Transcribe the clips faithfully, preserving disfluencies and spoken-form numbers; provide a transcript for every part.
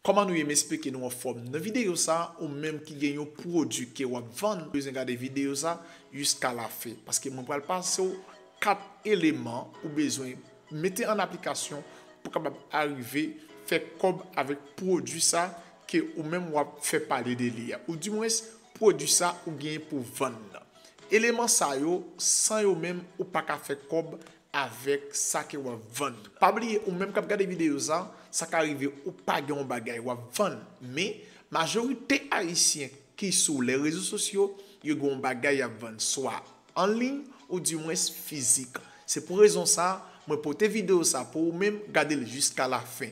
Kòman nou ye? M esplike nou anfòm. Nan videyo sa, ou menm ki gen yon pwodui ke w ap vann, ou bezwen gade videyo sa jiska lafen. Paske mwen pral pase w kat eleman ou bezwen mete an aplikasyon pou kapab arive fè kòb avèk pwodui sa ke ou menm w ap fè pale de li a. Oudimwens, pwodui sa ou genyen pou vann nan. Eleman sa yo, san yo menm, ou pa ka fè kòb avèk sa ke w ap vann. Pa bliye, ou menm k ap gade videyo sa, sa ka rive ou pa gen yon bagay w ap vann. Men, majorite Ayisyen ki sou lè rezo sosyo, yo gen yon bagay y ap vann, swa an liy, oudimwens fizik. Se pou rezon sa, mwen pote videyo sa pou ou menm, gade l jiska lafen.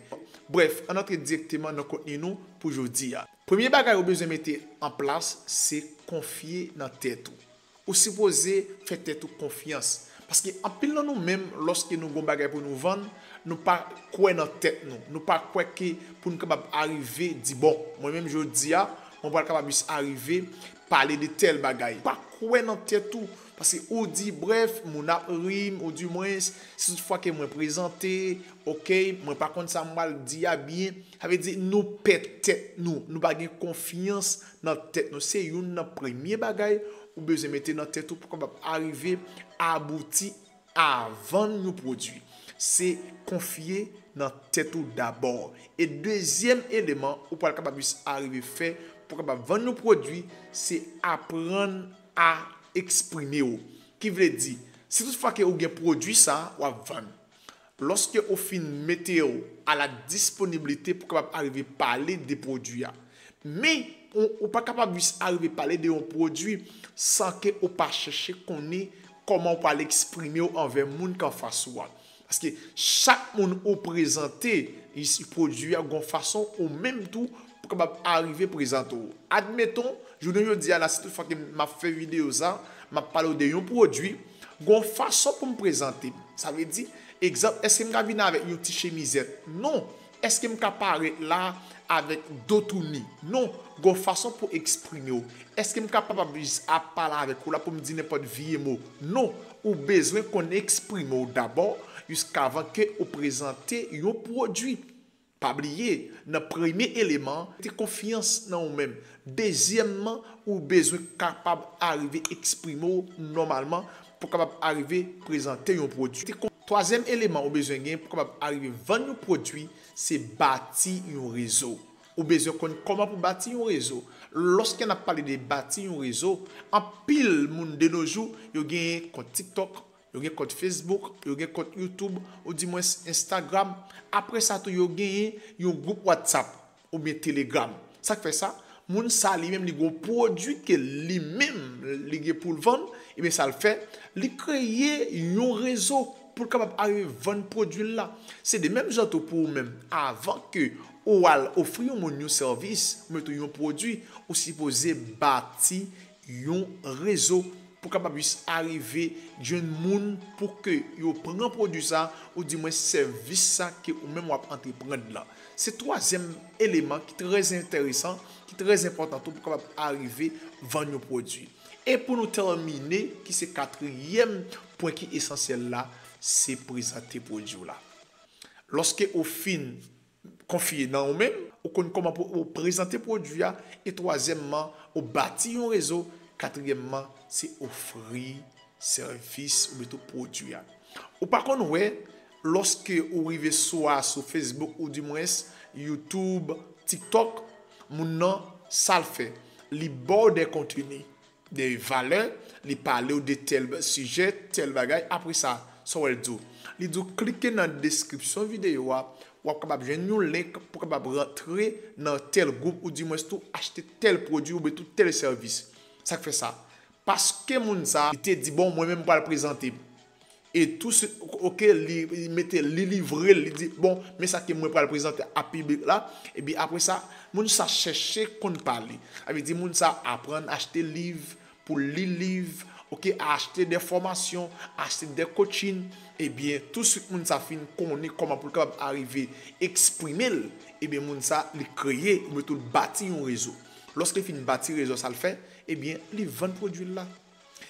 Brèf, ann antre dirèkteman nan kontni nou pou jodi a. Premye bagay ou bezwen mete an plas, se konfye nan tèt ou. Ou sipoze fè tèt ou konfyans. Paske anpil nan nou menm, lòske nou gon bagay pou nou vann, nou pa kwè nan tèt nou. Nou pa kwè ke pou nou kapab arive di, "Bon, mwen menm jodi a, mwen pral kapab jis arive pale de tèl bagay." Pa kwè nan tèt ou. Paske ou di, brèf, moun ap ri m, oudimwens, si toutfwa ke mwen prezante, oke, mwen pa konn sa m pral di a byen. Sa vle di, nou pè tèt nou. Nou pa gen konfyans nan tèt nou. Se youn nan premye bagay ou bezwen mete nan tèt ou pou kapab arive abouti a vann yon pwodui. Se konfye nan tèt ou dabò. E dezyèm eleman ou pral kapab jis arive fè pou kapab vann yon pwodui, se aprann a eksprime w. Ki vle di, si toutfwa ke ou gen pwodui sa, w ap vann. Lòske ou fin mete w a la disponibilite pou kapab arive pale de pwodui a. Men, ou, ou pa kapab jis arive pale de yon pwodui san ke ou pa chèche konnen kòman ou pral eksprime w anvè moun k anfas ou a. Paske chak moun ou prezante, jis pwodui a, gon fason ou menm tou pou kapab arive prezante w. Admeton, jounen jodi a la, si toutfwa ke m ap fè videyo sa, m ap pale w de yon pwodui, gon fason pou m prezante m. Sa vle di, egzanp, èske m ka vin avèk yon ti chemizèt? Non. Èske m ka parèt la avèk do touni? Non. Gon fason pou eksprime w. Èske m kapab jis ap pale avèk ou la pou m di nenpòt vye mo? Non. Ou bezwen konn eksprime w dabò, jiskavan ke ou prezante yon pwodui. Pa bliye, nan premye eleman, mete konfyans nan ou menm. Dezyèmman, ou bezwen kapab arive eksprime w nòmalman pou kapab arive prezante yon pwodui. Twazyèm eleman ou bezwen gen pou kapab arive vann yon pwodui, se bati yon rezo. Ou bezwen konn kòman pou bati yon rezo. Lòske n ap pale de bati yon rezo, anpil moun de nos jours, yo genyen kont TikTok, yo gen kont Facebook, yo gen kont YouTube, oudimwens Instagram. Apre sa tou, yo genyen yon gwoup WhatsApp oubyen Telegram. Sa k fè sa? Moun sa li menm, li gon pwodui ke li menm li gen pou l vann, ebyen sa l fè, li kreye yon rezo pou l kapab arive vann pwodui l la. Se de menm jan tou pou ou menm. Avan ke ou al ofri yon moun yon sèvis, oubyen tou yon pwodui, ou sipoze bati yon rezo pou kapab jis arive jwenn moun pou ke yo pran pwodui sa, oudimwens sèvis sa ke ou menm w ap antreprann lan. Se twazyèm eleman ki trè enteresan, ki trè enpòtan tou pou kapab arive vann yon pwodui. E pou nou tèmine, ki se katriyèm pwen ki esansyèl la, se prezante pwodui w la. Lòske ou fin konfye nan ou menm, ou konn kòman pou ou prezante pwodui a, e twazyèmman, ou bati yon rezo, katriyèmman, se ofri sèvis oubyen tou pwodui a. Ou pa konn wè, lòske ou rive swa sou Facebook oudimwens YouTube, TikTok, moun nan, sa l fè, li ba w de kontni de valè, li pale w de tèl sijè, tèl bagay, apre sa, sa w wè l di w? Li di w klike nan deskripsyon videyo a, w ap kapab jwenn yon link pou kapab rantre nan tèl gwoup oudimwens tou achte tèl pwodui oubyen tou tèl sèvis. Sa k fè sa? Paske moun sa, li te di, "Bon, mwen menm m pral prezante m." E touswit, oke, li, li mete, li livre l, li di, "Bon, men sa ke mwen pral prezante a piblik la." Ebyen, apre sa, moun sa chèche konn pale. Sa vle di, moun sa aprann achte liv, pou li liv, oke, achte de fòmasyon, achte de coaching. Ebyen, touswit moun sa fin konnen kòman pou l kapab arive eksprime l, ebyen, moun sa, li kreye, oubyen tou l bati yon rezo. Lòske l fin bati rezo, sa l fè, ebyen, li vann pwodui l la.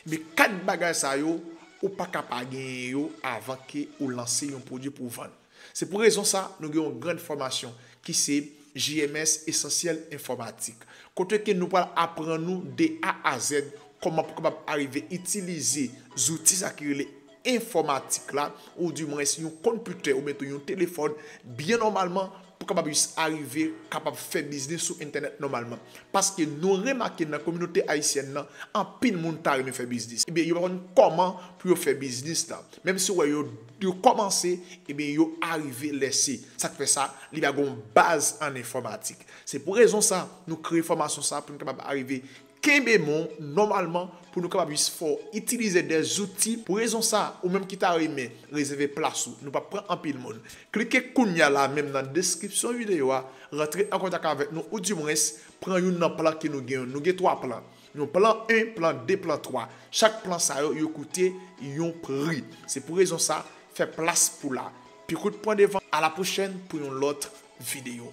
Men kat bagay sa yo, ou pa ka pa genyen yo avan ke ou lanse yon pwodui pou w vann. Se pou rezon sa, nou gen yon grann fòmasyon ki se J M S Esansyèl Enfòmatik, kote ke nou pral aprann nou de A a Z kòman pou kapab arive itilize zouti sa ki rele enfòmatik la, ou dimwens yon konpitè oubyen tou yon telefòn, byen nòmalman, pou kapab jis arive kapab fè biznis sou entènèt nòmalman. Paske nou remake nan kominote ayisyèn nan, anpil moun ta renmen fè biznis. Ebyen, yo pa konn kòman pou yo fè biznis la. Menm si w wè yo, yo kòmanse, ebyen, yo arive lèse. Sa k fè sa, li pa gon baz an enfòmatik. Se pou rezon sa, nou kreye fòmasyon sa pou nou kapab arive kenbe men w nòmalman, pou nou kapab jis fè w itilize de zouti. Pou rezon sa, ou menm ki ta renmen rezève plas ou, nou p ap pran anpil moun. Klike kounya la menm nan deskripsyon videyo a, rantre an kontak avèk nou, ou dimwens pran youn nan plan ke nou gen yo. Nou gen twa plan. Yon plan en, plan de, plan twa. Chak plan sa yo, yo koute yon pri. Se pou rezon sa, fè plas pou la. Pi kout pran devan, a la pwochèn pou yon lòt videyo.